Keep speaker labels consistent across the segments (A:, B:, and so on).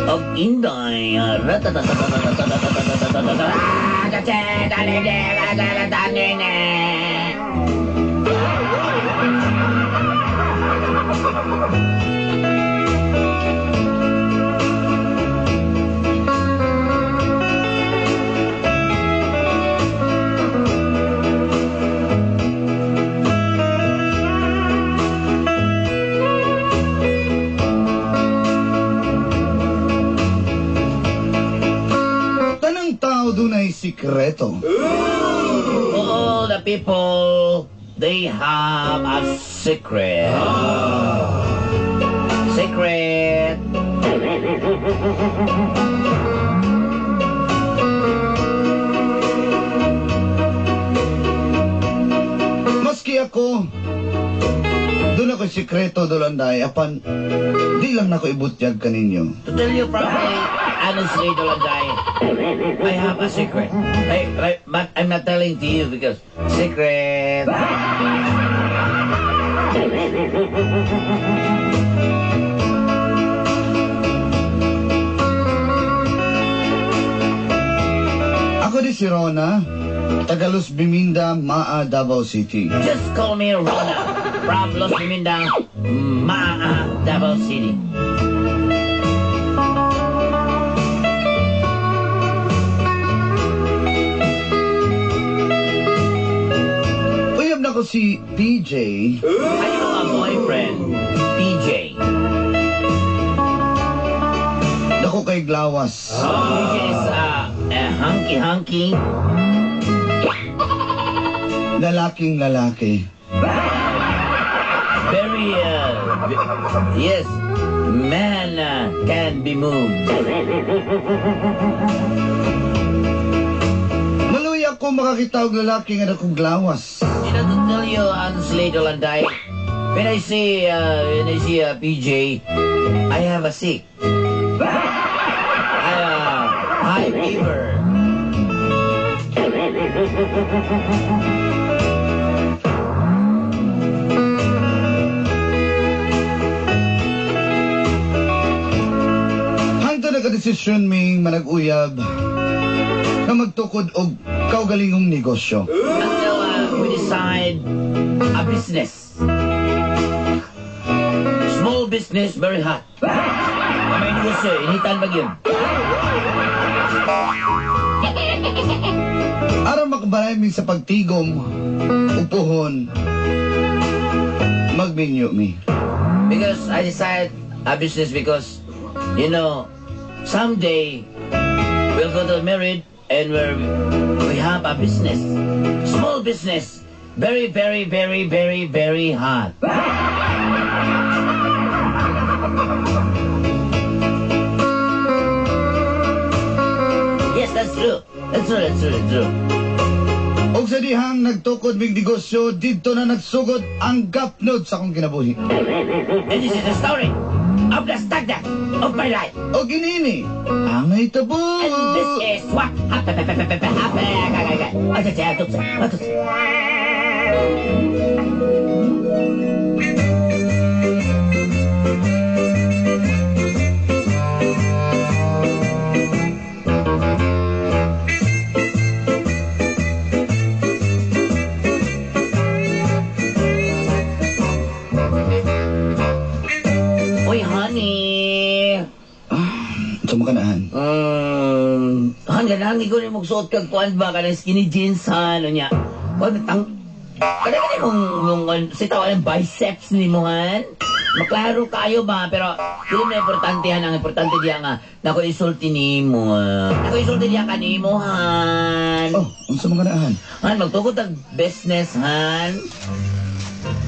A: Og Inday.
B: Tanang tao dunay sikreto.
A: All the people, they have a secret. Secret.
B: Maski ako, doon ako sikreto, Dolanday, apan di lang nako ibutyag kaninyo.
A: To tell you frankly, honestly, Dolanday, I have a secret. But I'm not telling to you because secret.
B: Ako di si Rona, Tagalus Biminda, Maa, Davao City.
A: Just call me Rona from Los Biminda, Maa, Davao City.
B: Uyab na ko si PJ.
A: I have a boyfriend, PJ.
B: Dako kay Glawas.
A: PJ is a hunky-hunky.
B: Lalaking lalaki.
A: Very, yes, man can be moved.
B: Maluya ko makakita og lalaki nga dakong glawas.
A: You know, to tell you honestly, Dolanday, when I see PJ, I have a sick. I high fever.
B: Hangtod nagkadesisyon ming manag-uyab na magtukod og kaugalingong negosyo.
A: Until we decide a business. Small business, very hot. May negosyo, initan ba yun?
B: Aron makabalay mi sa pagtigom, upuhon, magminyo mi.
A: Because I decide a business because, you know, someday we'll go to married and we have a business. Small business. Very, very, very, very, very hot. Yes, that's true. That's true, that's true, that's true.
B: Og sa dihang nagtukod mig negosyo, didto na nagsugod ang gapnod sa akong kinabuhi.
A: And this is the story of the stagda of my life.
B: Og inini, ang nahitabo.
A: And this is what happened. Uy, honey.
B: Sa mga kanaan.
A: Han, ganahan ko rin magsuot kag kuan ba kanang skinny jeans han ano niya. Kuan tang kada kani mong si tawa ang biceps ni mo han. Maklaro kayo ba pero dili na importante han, ang importante diya nga nako isulti nimo. Nako isulti diya kanimo han.
B: Oh, unsa mga kanaan?
A: Han magtukod tag business han.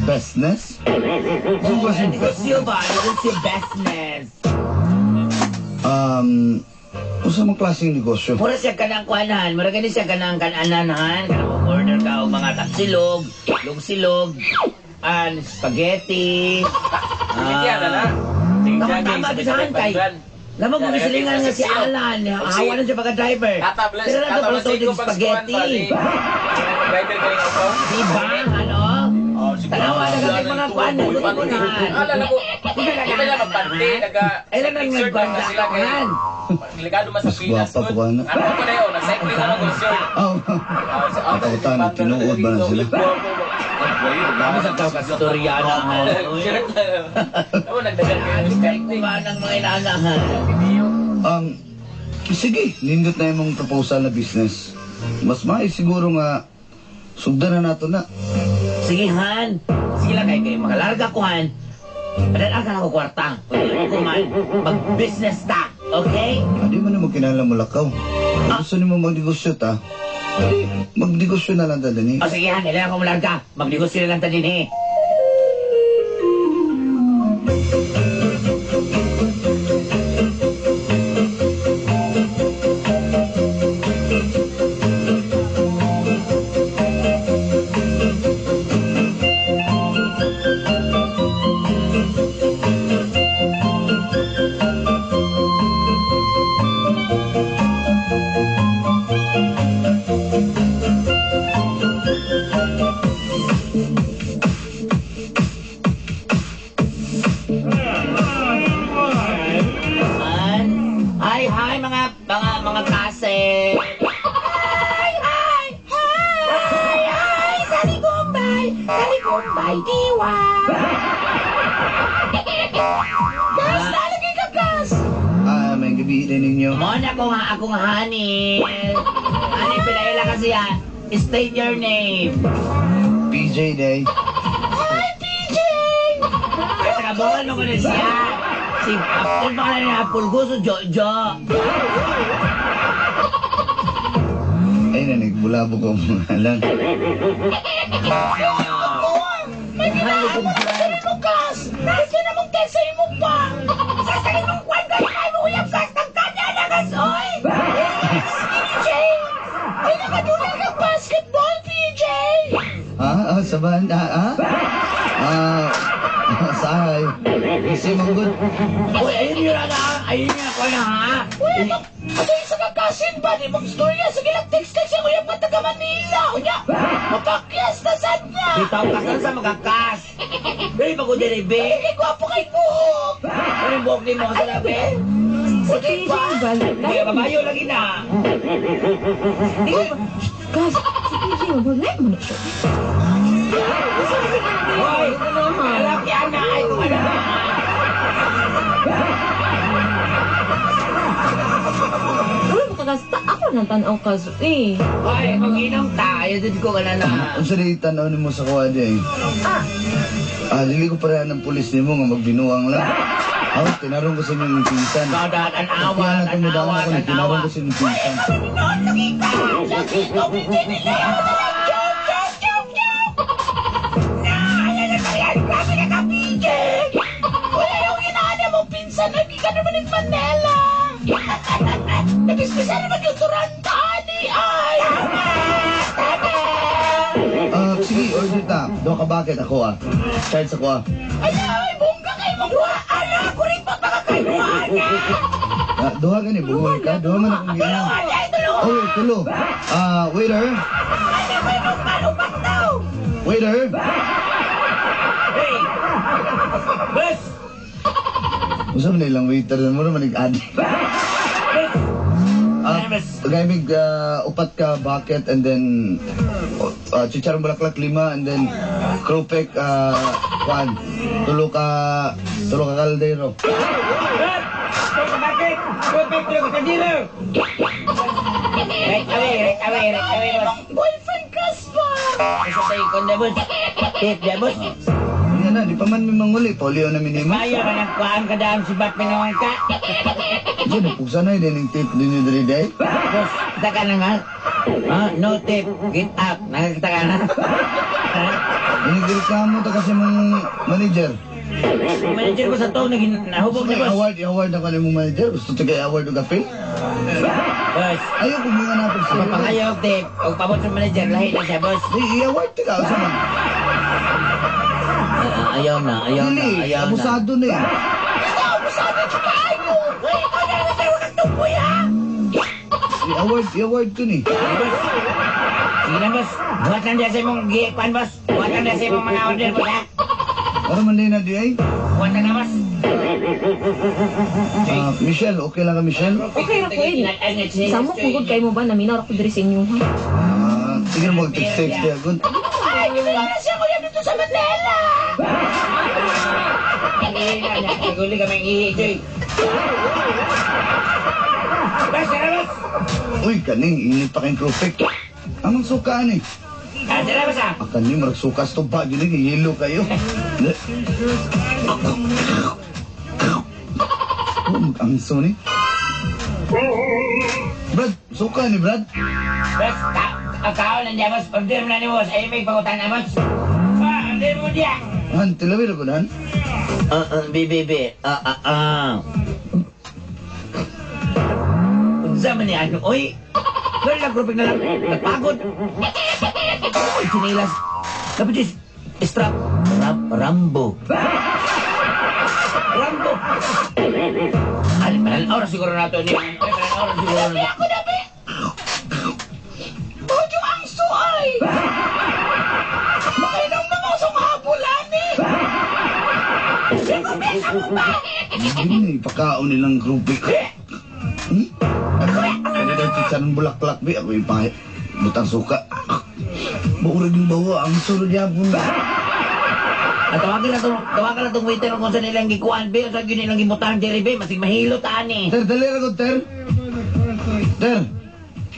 B: Business?
A: Oh, negosyo ba? Negosyo business.
B: Unsa mga klaseng negosyo?
A: Mura siya kanang kuanan, mura gani siya kanang kananan han, kanang order ka og mga tapsilog, lugsilog, and spaghetti. Tama tama sa kay. Lamang kung silingan nga si Alan, hawa na siya pagka-driver. Pero na ito pala spaghetti.
C: Driver ka rin ako?
A: Diba? Ano?
C: Oh,
A: Tanawa na kami mga kuan, nagkukunahan.
C: Ala na ko. Di ba na magpante, naga...
A: Ay lang nang
C: Insert lang na sila kay...
A: nagkuhan.
C: Delikado man sa
B: Mas
C: Pinas.
B: gwapa pa ko, ano?
C: Ano ko na yun? Nag-cycling na ako, sir.
B: Oh. Nakautan, tinuod ba na sila?
A: Kami sa tao kastorya na han.
C: Shirt na. Ako, nagdagan kayo ng
A: Ay, kuha ng mga inaanahan.
B: Sige, nindot na imong proposal na business. Mas maay siguro nga sugdan na nato na.
A: Sige, Han. Sige lang kay kay makalarga ko, Han. Padalaan ka na ako kwarta. Kung man, mag-business ta. Okay?
B: Di man na magkinala mo lakaw. Kung gusto nimo magnegosyo ta, di magnegosyo na lang ta dinhi.
A: O sige, Han. Kailangan ko malarga. Magnegosyo na lang ta din, eh. Han. Hi, hi, mga kase. Hi, hi, hi, hi, Sari Gumbay, Sari Gumbay, diwa. Gas, nalagay ka, gas.
B: Ah, may gabi din ninyo.
A: Mo na ko nga akong honey. Honey, pinaila kasi ah. State your name.
B: PJ Day.
A: Hi, PJ! Ay, nakabangan mo ko na siya. Si Apple, pangalan niya Apple Gusto, Jojo.
B: Ay, nanagbulabo ko mga lang.
A: May ginahabol ko sa imo, Gas! Nasa na mong text sa imo pa! Sasakin mong kwan ka na mo uyab, Gas! Nagkanya na, Gas, oy! Skinny Jane! Ay, nakadulay kang basketball, PJ!
B: Ah, ah, sa ban, ah, ah? Ah, sahay. Kasi manggod.
A: Uy, ayun yun na, ayun yun ako na, ha?
D: Uy, ano? Ano yung sa kakasin ba? Di mong storya. Sige lang, text-text yung uyab ka taga Manila. Unya, mapakyas na saan niya.
A: Bitaw ka saan sa magakas? Dili pa ko dili, be.
D: Ay, gwapo kay buhok.
A: Ano yung buhok ni mo sa labi?
E: Si PJ ba?
A: Hindi ka babayo lagi na.
E: Di ba? Gas, si PJ ba? Like mo na siya.
A: Hoy, alam yan na, ay kung ano.
E: Uy, makagas ta. Ako nang tanaw kas. Eh.
A: Hoy, mag-inom tayo, dito ko ka na na.
B: Ang sa tanaw nimo sa kuha day.
E: Ah,
B: Ah, dili ko pareha ng pulis nimo nga magbinuang lang. Ah, tinarong ko sa inyong pinsan.
A: Dadat, an awa,
B: Kaya
A: an
B: na tumudaon
A: awa,
B: ako,
A: an awa.
B: tinarong ko sa inyong pinsan.
D: Noon, lagi ka. Lagi ka, PJ nila. Joke, joke, joke, joke. Na, ayan na tayo. Grabe na ka, PJ. Wala yung inaana mong pinsan. Lagi ka naman ng Manila. Nagispisa naman yung turanta, ani. Ay, tama, tama.
B: Ah, sige, order ta. Doon ka bakit ako ah. Charge ako ah.
D: Ay, ay, bongga kayo mong ruha. Ala, ako rin pa baka kayo ruha na.
B: Ah, duha gani bungol ka. Duha man akong giinom.
D: Ay, tulo.
B: Oh, tulo. Ah, waiter.
D: Ay, may mong malupak daw.
B: Waiter.
A: Hey! Bus!
B: Unsa man ilang waiter mo naman nag-adi.
A: Bus!
B: Ah, gamig upat ka bucket and then chicharon bulaklak lima and then cropek kwan tulo ka kaldero.
A: Bus! Bakit? Perfect tulo ka kaldero! Right away, right away, right away, boss.
D: Boyfriend crush ba?
A: Isa tayo konda, boss. Tip, ya, boss.
B: Yan na, di pa man mi manguli, polio na minimo.
A: Maya ka ng kuhaan ka daan si Bat Pinoy ka.
B: Diyan, nagpugsa na din yung tip din yung diri day.
A: Boss, kita ka na nga. Ah, no tip, get up. Nakakita ka na. Ha?
B: Inigreklamo ta kasi mong manager.
A: Manager ko sa to, naging nahubog
B: Gusto
A: na, boss.
B: award, i-award ako ni mong manager. Gusto ta kay award og kape?
A: Boss,
B: Ayaw ko mga napag sa
A: papangayo og tip. Og pabot sa manager, lahi na siya, boss.
B: Di, i-award ka sa man.
A: Ah, ayaw na, ayaw na,
B: Dili,
A: ayaw na.
B: abusado na eh.
D: Ikaw, abusado siya kaayo. Uy, ikaw na lang tayo nagtumboy, ha?
B: I-award, i-award ko ni.
A: Boss, Sige na, boss. Buhat lang diya sa imong gikuan, boss. Buhat lang diya sa imong mga order, boss, ha?
B: Para man din na di ay.
A: Buhat lang na, boss.
B: Ah, Michelle, okay lang ka, Michelle?
E: Okay ra ko eh. Samok mugod kay mo ba naminaw ra ko diri sa inyo ha.
B: Ah, sige na mag-text-text diya. Good.
D: Ay, wala na siya kuya dito sa Manila.
A: Naguli kami ang ihi, Joy. Boss, tara, boss.
B: Uy, kaning init pa kayong krupik. Amang suka ani.
A: Ah, tara, boss, ah.
B: Ah, kaning marag suka sa tuba, gini, hilo kayo. Oh, mag-angso ni. Brad, suka ni Brad.
A: Boss, ang kaon nandiyan, boss. Order mo na ni boss. Ay, may pangutan na, boss. Ah, order mo diya.
B: Han, tilawir ako dan.
A: B, B, B. Ah, ah, ah. Unsa man ni ano, oy. Dali lang, grupik na lang. Nagpagod. Oy, chinilas. Dapat is, strap. Rambo. Rambo. Ay, manal oras siguro na to ni. Ay, manal oras siguro na.
D: Ako na, be. Bojo ang suay. Makainom na mo sa habulan eh.
B: Hindi, pakaon nilang krupik. Hmm? Kani daw chicharon bulaklak, bi. Ako yung pahit. Butang suka. Baurag yung bawa. Ang sulod yapon.
A: At tawagan na tong waiter kung saan nilang gikuan, be. Saan yun nilang gimutang, Jerry, be. Masig mahilo taan eh.
B: Ter, dali ra ko, ter. Ter,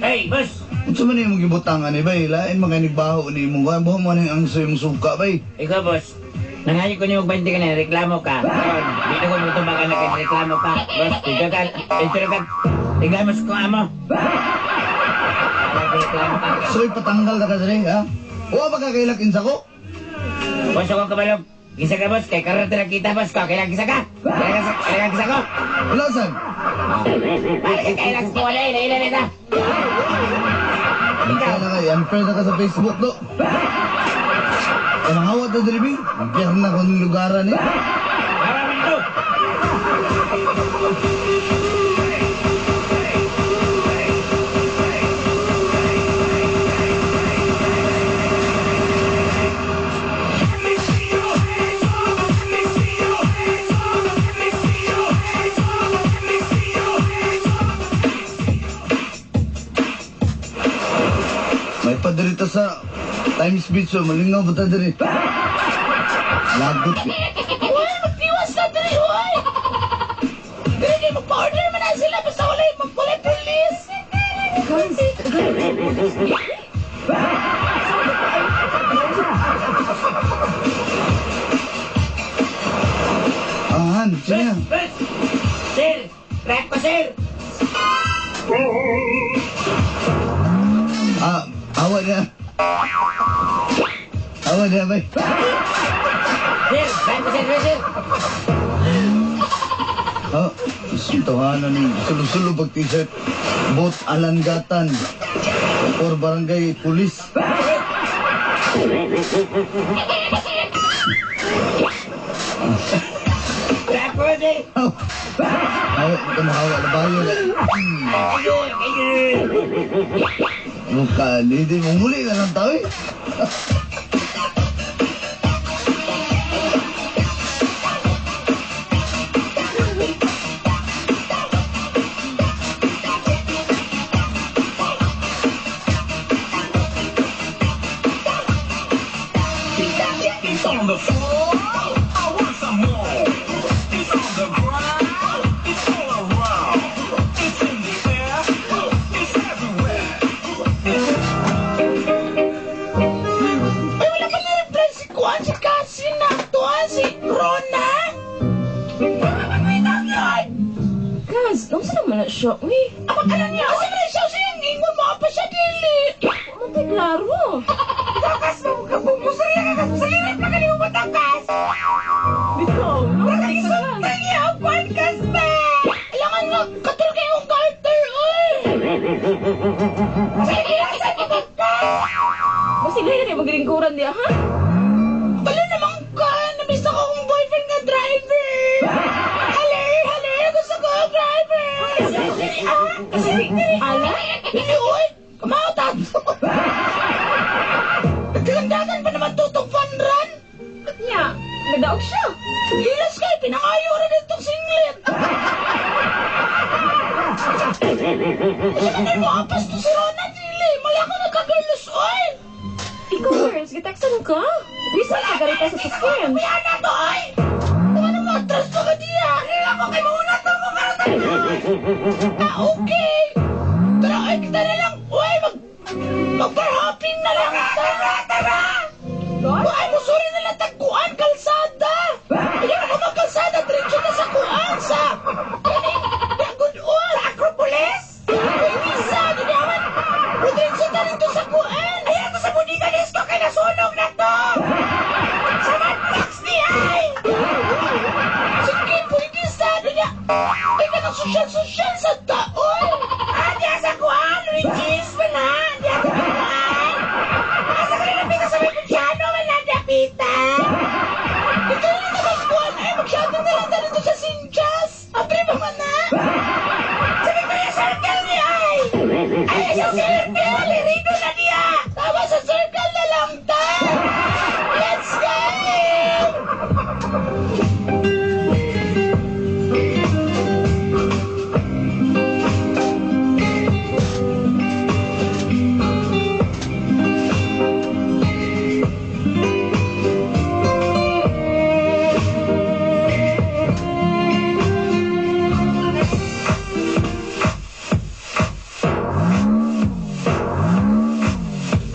A: Hey, boss.
B: unsa man imong gibutangan ni bay? Lain mga nigbaho ni imong kuan. Buho mo ning angso imong suka bay.
A: Ikaw, boss. Nangayo ko niyo 20 ka na, reklamo ka. Ngayon, dito ko mutumbakan na kay reklamo ka. Boss, dito ka, dito ka. Reklamo sa kung amo. Reklamo ka.
B: So ipatanggal na ka diri, ha? Wa ba ka kailak insa ko?
A: Boss, ako kabalog. Gisa ka, boss. Kay karoon na kita, boss. Kau kailangan gisa ka. Kailangan gisa ko.
B: Wala sad.
A: Para ka kailangan ko. Wala, ila, ila, ila.
B: Ikaw na kay unfair na ka sa Facebook do. Kanang na diri bi. Unfair na kon lugaran eh.
A: Tama man ito.
B: May padirita sa Times Beach, oh. Malingaw ba ta diri? Lagot.
D: Uy, magtiwas na diri, uy. Diri kay magpa-order man na sila basta walay magpalay pulis.
E: Guys,
B: Ahan, siya.
A: Boss! Sir! Rap ko, sir!
B: Ah, awa niya. Awa niya, bay.
A: Sir! Rap ko, sir! Sir! Sir!
B: Oh, tawanan ni sulo-sulo pag t-shirt. Bot Alangatan. Or Barangay Pulis.
A: Rap ko, sir!
B: Oh. Awa, ito mahawa na bayo na.
A: Ayun! Ayun!
B: Mukha, hindi mo muli na lang tao eh.
F: It's on the floor. I want some more. It's on the ground. It's all around. It's in the air. It's everywhere.
D: Ay, wala pa na-reply si Kuan, si Cassie na to, ah, si Rona. Wait yun.
E: Guys, unsa naman na siya? Uy,
D: Ako ano niya? Asa man siya siya yung ingon mo pa siya dili.
E: matay klaro.
D: Takas mo ka bumusari ka kasaliran pa kani mo takas.
E: Bitaw, no?
D: Wala kang isang niya ang podcast ba? Kailangan nga katul kay akong garter oy. Sige, asa mo takas?
E: Masig na kayo maglingkuran diya, ha?
D: Wala namang ka, namiss ako akong boyfriend nga driver. Hello, hello, gusto ko ang driver.
E: Ala?
D: Hindi, oy. Kamao tato. Kasi man mo apas to si Rona, dili. Mali ako nagkagirlos, oy.
E: Ikaw, girls, giteksan ka. Bisa ka garita sa sasakyan.
D: Kuya na to, oy. Ano mo, atras pa ka diya. Kaya ako kay mauna to mo karatan. Ah, okay. Tara, ay, kita na lang. Uy, mag-bar hopping na lang. Tara, tara. Uy, musuri na lang tagkuan, kalsada. Ayaw ako magkalsada, diretso na sa kuan, sa kaning Dagunon. Sa Acropolis? Uy, bisa, ginawan. Diretso na rito sa kuan. Ayaw ko sa bodega disco, kay nasunog na to. Sa Mad Max ni ay. Sige, pwede sa ano niya. Ay, kanang social-social sa taon. Ah, diya sa kuan, Luigi's man ha. Diya sa kuan. Asa ka rin napita sa may Putyano man na, Dapita. Ito rin na magkuhan. Ay, mag-shopping na lang tayo dito sa Sinchas. Abre pa man na. Sa Victoria Circle niya ay. Ay, sa Circle. Rito na niya. Tama sa Circle na lang ta. Let's go!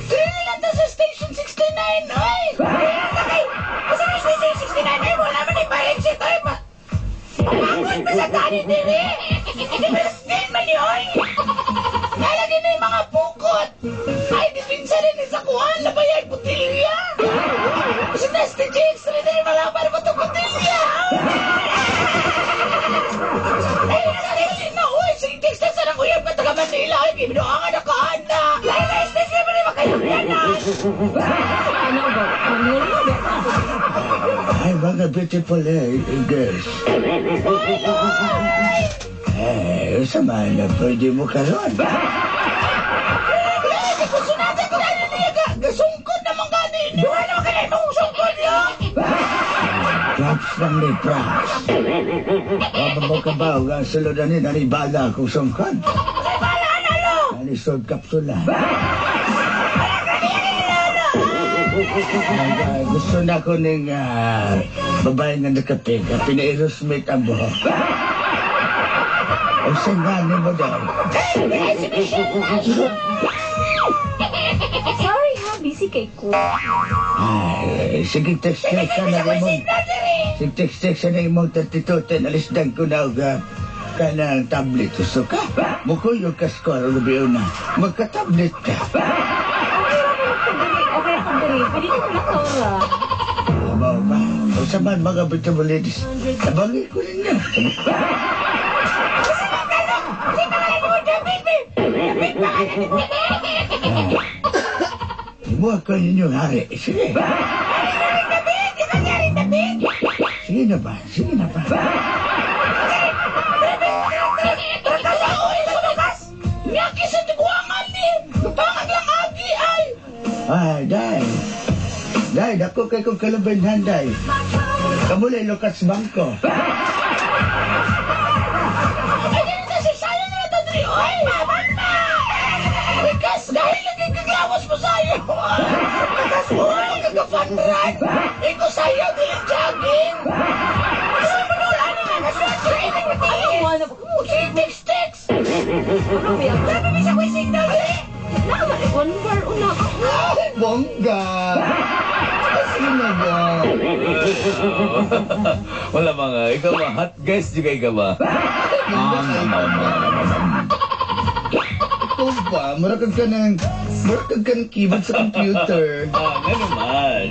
D: Dili lang ta sa Station 69, oy! Asa na Station 69, ay? Wala man iparensit, oy! Mapagod pa sa tani, dili! Hindi man ni, oy! Nalagay na yung mga pukot! Ay, dipinsa rin sa kuhan, labayay, butilya! Si Nasty Jakes, rin rin malaban mo itong butilya! Ay, nasa na, oy! Si Jakes na sarang uyab ka taga Manila, ay, gibinuangan na kaan na! Ay, na, station mo rin makayagyanan!
E: Ano ba? Ano ba?
B: Ay, mga beautiful girls. Eh, sa man, pwede mo karon.
D: Ay, kapusunatan ko na niya ka! Gasungkod naman gani! Duha naman ka na imong sungkod yo!
B: Props lang ni props. Wala mo ka ba, ang sulod na ni, nanibala akong sungkod.
D: Ay, bala na lo!
B: Ani sold kapsula. Gusto na ko ning babae nga nakapig, pina-aerosmith ang buhok. O saan nga ni mo daw?
E: Sorry ha, busy kay ko.
B: Ay, sige, text-text ka na imong. Sige, text-text ka na imong 32, alisdan ko na og kanang tablet. Gusto ka? Mukuyo ka score, gabi na. Magka-tablet ka.
E: Okay ra ko magpagdali. Okay ra pagdali. Pwede ka mulakaw ra.
B: Abaw ba? O sa man mga beautiful ladies, tabangin ko ninyo. Imuha ko ninyong hari. Sige. Sige na ba? Sige na ba?
D: Nyaki sa tiguangan ni! Lutangag lang agi ay!
B: Ay, day. Day, dako kay kong kalubinhan, day. Kamulay Lucas Bangko.
D: Ay, ganito si Sayo na ito, Dri! Oy, maman na! Because dahil lagi kaglawas mo sa'yo! Kakas, oy, kagafun run! Ikaw sa'yo, dili jogging! Kasi mo nula na nga,
E: Ano wala ba?
D: Text, text!
E: Ano ba yan?
D: Grabe, bisa ko yung signal, eh!
E: Naman, one bar una.
B: Ay, bongga! Sige na ba?
A: Wala mga, ikaw ba? Hot guys, juga ikaw ba?
B: Ikaw ba? Murakag ka ng keyboard sa computer.
A: Ah, nga naman.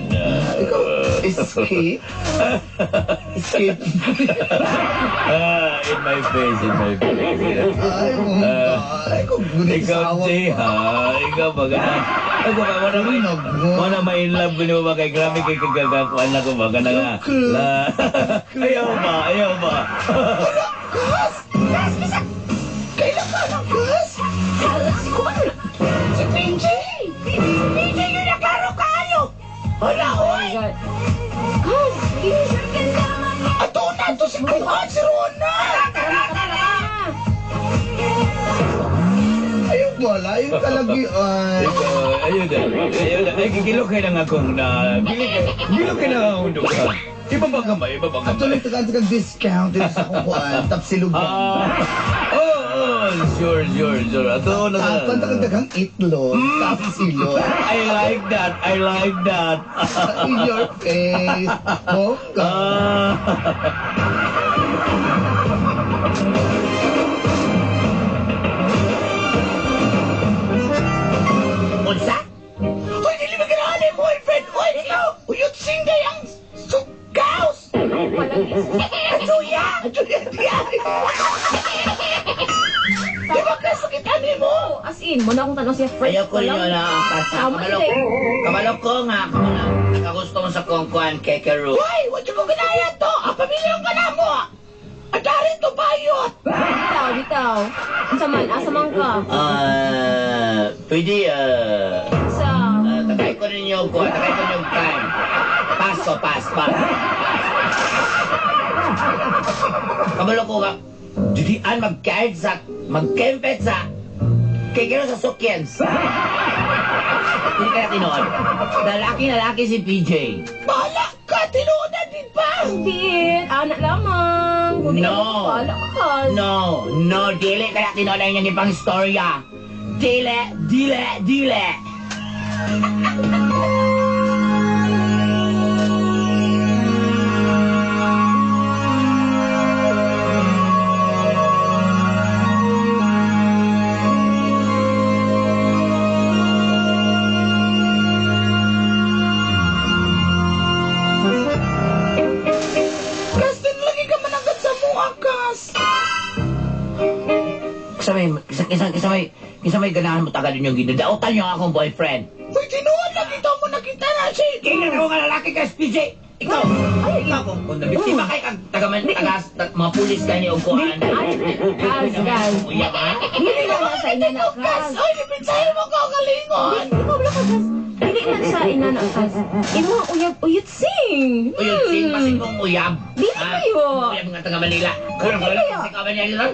B: Ikaw, escape? Escape.
A: Ah, in my face, in my face.
B: Ay, bongga. Ay, kung gunit
A: Ikaw,
B: sa
A: Jay, ha? Ikaw ba? Gana? Ako ba? Wala may, wala may in love ko niyo ba? Kay grabe kay kagagakuan ako ba? Kana nga. Ayaw ba? Ayaw ba?
D: Gas! Gas! Bisa! Kailan ka ng gas?
E: Si Kuan.
D: Si PJ! Si PJ yun na klaro kayo! Wala, oy!
E: Kas,
D: Ato na to si Kuan, si Rona! Tara, tara!
B: Kalagian.
A: Ikaw, ayun na. Ayun na. Ay, gigilo kayo na nga akong na... Gilo kayo na akong duha. Iba ba kamay? Iba ba kamay?
B: Actually, tagaan sa discount dito sa kukuan. Tapsilugan.
A: Ah, oh, sure. Ato na.
B: Tapos ang daghang itlog. Tapsilog.
A: I like that. I like that.
B: In your face. Bongga.
A: Ah. Unsa?
D: Uy, dili ba ganahan ni boyfriend? Uy, ikaw! Uyot singgay ang sugaws! Adsuya! Adsuya! Di ba kasakitan ni mo?
E: Oh, as in, muna akong tanong siya fresh
A: Ayoko
E: pa lang.
A: ninyo na kasa.
E: Tama,
A: Kamalok,
E: eh.
A: kamalok ko nga. Kamo na. Nakagusto mo sa kongkuan, kekeru.
D: Uy, wala ko ganahan to! Ang pamilyang ka na mo! Adari to bayot!
E: Bitaw, bitaw. Unsa man, asa man ka?
A: Ah, pwede,
E: Sa
A: takay ko ninyo ko, takay ko ninyo time. Pass ko, pass, pass. Kabalo ko nga, didian mag-card sa, mag-kempet sa, kikiro sa Sukyens. Hindi ka na tinood. Lalaki-lalaki si PJ.
D: Bahala ka! Tinuod na din ba?
E: Din, anak lamang. Kung di ka
A: No.
E: mapapala ka.
A: No, no, dili ka na tinood ang inyong ipang istorya. Dili, dili, dili.
D: Kas, din lagi ka managad sa mua, Kas!
A: Kisa may, kisa, kisa, kisa may, kisa may ganahan mo tagal ninyong ginadautan niyo ang akong boyfriend.
D: Uy, tinuod lagi to mo nakita na si...
A: Kailan ako nga lalaki ka, PJ? Ikaw,
E: Ay,
A: ikaw kung, kung nabiktima kay kag taga man, taga, mga pulis ka ni og kuan.
E: Ay, gas, gas.
A: Uya ba?
E: Dili na na sa ina na
D: Kas,
E: kas.
D: uy, lipinsahin mo ka kalingon!
E: Ikaw wala ka kas. Dili na sa ina na kas. Imo ang uyab uyot sing.
A: Uyod sing pasig mong uyab.
E: Dili
A: Ha?
E: kayo.
A: Uyab nga taga Manila. Kung
E: Dili kayo.
A: sa Manila.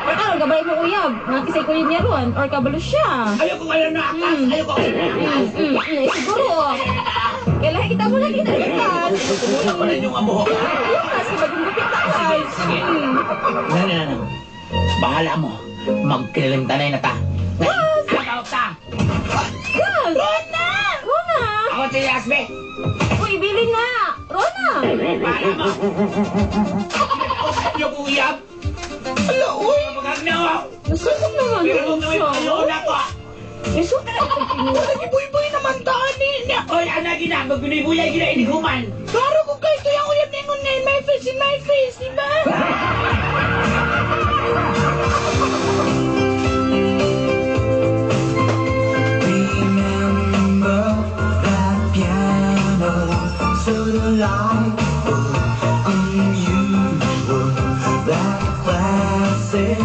E: Ano, gabay mo uyab. Nga kisay kulit niya ron. Or kabalo siya.
A: Ayoko wala na akas. Ayoko.
E: Siguro. Kailangan kita mo lagi na kas.
A: Wala ko na inyong abuhok.
E: Ayaw kas, bagong gupit na kas.
A: Sige. Na, na, na. Bahala mo. Magkililimtanay na ta. Agaw ta.
E: Kas! Rona! Rona!
A: Ako si Yasme.
E: Uy, bili na! Rona!
A: Bahala mo. Ako sa inyo kong uyab.
D: Ala, uy!
A: Magagnaw.
E: Nasunog naman
A: Pero
E: yun
A: kung kami
E: siya.
A: payo na ko.
E: Nasunog na itong pinuha.
D: Lagi buy-buy naman taan ni niya.
A: Oy, ana gina, magbinibuyay gina iniguman.
D: Klaro kung kayo ito yung uyab ningon na in my face, in my face, di ba?
F: Remember that piano, so delightful, unusual, that classic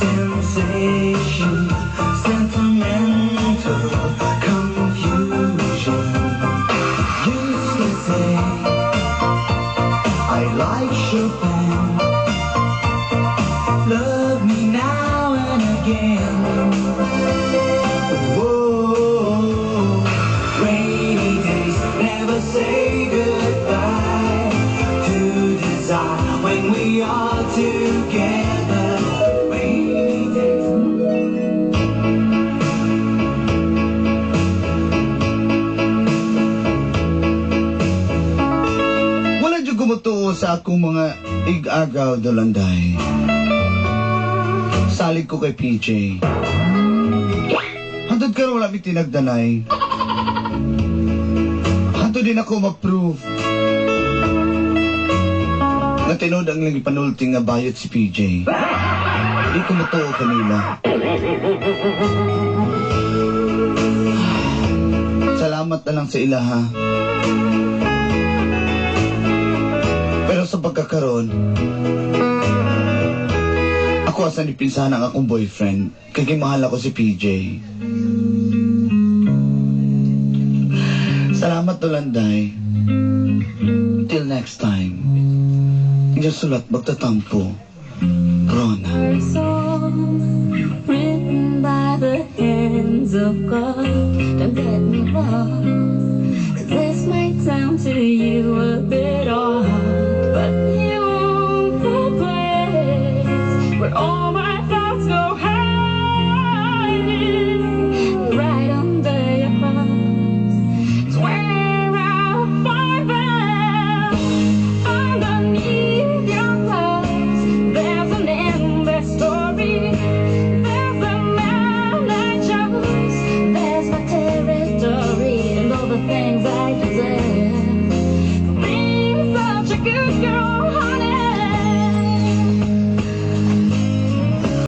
F: sensation, sentimental confusion. Used to say, I like Chopin. Love me now and again. Whoa, rainy days never say goodbye to desire when we are together. Rainy days.
B: Wala dyan gumutuo sa akong mga ig-agaw dolanday. Salig ko kay PJ. Hantod karon wala mi tinagdanay. Hantod din ako ma-prove nga tinuod ang ilang ipanulti nga bayot si PJ. Di ko matuo kanila. Salamat na lang sa ilaha. Pero sa pagkakaroon, ako asa ni pinsan ang akong boyfriend. Kaya mahal ako si PJ. Salamat, Dolanday. Till next time. Inyong sulat magtatampo. Rona.
G: Song written by the
E: the hands of God. Don't get me wrong, 'cause this might sound to you a bit odd, but you own the place where all my thoughts go hiding. Right under your cross is where I find them. Underneath your clothes, there's an endless story. There's a man I chose. There's my territory and all the things.